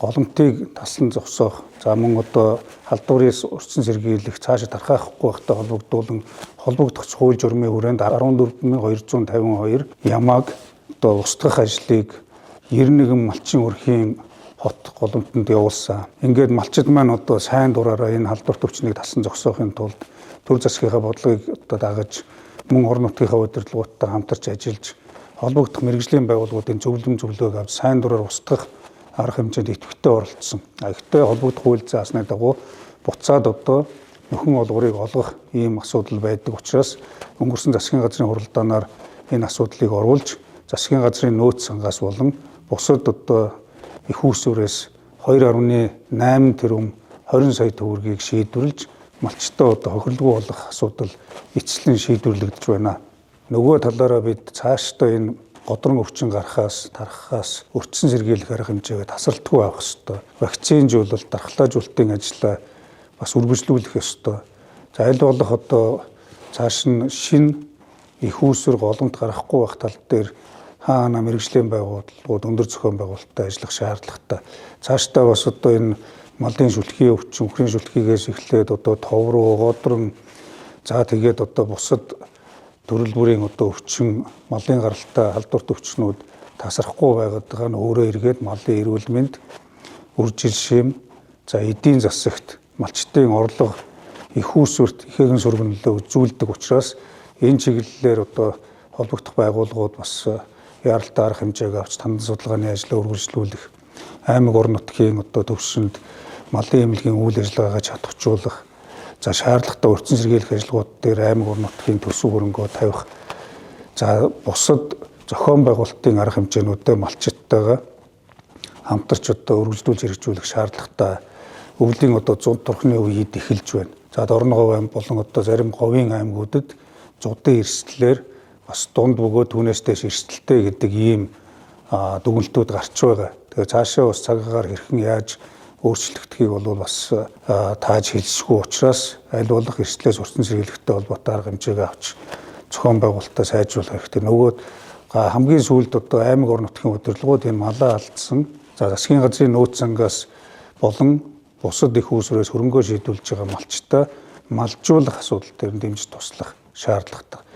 Голомтыг таслан зогсоох, за мөн одоо халдварын урьдчилан сэргийлэх, цаашид тархаахгүй байхтай холбогдуулан холбогдох хууль журмын хүрээнд 14,252 ямааг одоо устгах ажлыг 91 малчин өрхийн хот голомтонд явуулсан. Ингээд малчид маань одоо сайн дураараа энэ халдварт өвчнийг таслан зогсоохын тулд төр засгийнхаа бодлогыг одоо дагаж мөн орон нутгийнхаа удирдлагуудтай хамтарч ажиллаж холбогдох мэргэжлийн байгууллагуудын зөвлөм зөвлөгөөг авч сайн дураар устгах арга хэмжээнд идэвхтэй оролцсон. Гэхдээ холбогдох хууль заасны дагуу буцаад одоо нөхөн олгорыг олгох ийм асуудал байдаг учраас өнгөрсөн засгийн газрын хуралдаанаар энэ асуудлыг оруулж засгийн газрын нөөц сангаас болон бусад одоо их үүсвэрээс 2.8 тэрбум 20 сая төгрөгийг шийдвэрлэж малчтай одоо хохирлгүй болох асуудал эцэслэн шийдвэрлэгдэж байна. Нөгөө талаараа бид цаашдаа энэ годрон өвчин гарахаас, тархахаас өртсөн сэргийлэх арга хэмжээгээ тасралтгүй авах ёстой. Вакцинжуулалт, дархлаажуулалтын ажлаа бас үргэлжлүүлэх ёстой. За аль болох одоо цааш нь шинэ их үүсвэр голомт гарахгүй байх тал дээр хаана мэргэжлийн байгууллагууд өндөр зохион байгуулалттай ажиллах шаардлагатай. Цаашдаа бас одоо энэ малын шүлхий өвчин, үхрийн шүлхийгээс эхлээд одоо тов руу, годрон, за тэгээд одоо бусад төрөл бүрийн одоо өвчин, малын гаралтай халдварт өвчнүүд тасрахгүй байгаад байгаа нь өөрөө эргээд малын эрүүл мэнд, үржил шим, за эдийн засагт, малчдын орлого, их үүсвэрт ихээхэн сөрөг нөлөө үзүүлдэг учраас энэ чиглэлээр одоо холбогдох байгууллагууд бас яаралтай арга хэмжээг авч тандан судалгааны ажлаа үргэлжлүүлэх, аймаг орон нутгийн одоо төвшөнд малын эмнэлгийн үйл ажиллагаагаа чадваржуулах, за шаардлагатай урьдчилан сэргийлэх ажиллагууд дээр аймаг орон нутгийн төсөв хөрөнгөө тавих, за бусад зохион байгуулалтын арга хэмжээнүүдэд малчдтайгаа хамтарч одоо өргөжлүүлж хэрэгжүүлэх шаардлагатай. Өвлийн одоо зуд турхны үед эхэлж байна. За Дорноговь аймаг болон одоо зарим говийн аймагуудад зудын эрсдлэр бас дунд бөгөөд түүнээс дээш эрсдэлтэй гэдэг ийм дүгнэлтүүд гарч байгаа. Тэгээ цаашаа бас цаг агаар хэрхэн яаж өөрчлөгдөхийг бол бас тааж хэлшгүй учраас аль болох эрсдлээс урьдчилан сэргийлэхтэй холбоотой арга хэмжээгээ авч зохион байгуулалтаа сайжруулах хэрэгтэй. Нөгөө хамгийн сүүлд одоо аймаг орон нутгийн удирдлагууд энэ малаа алдсан, за засгийн газрын нөөц сангаас болон бусад их үүсвэрээс хөрөнгөө шийдвэрлэж байгаа малчтай малжуулах асуудал дээр дэмжиж туслах шаардлагатай.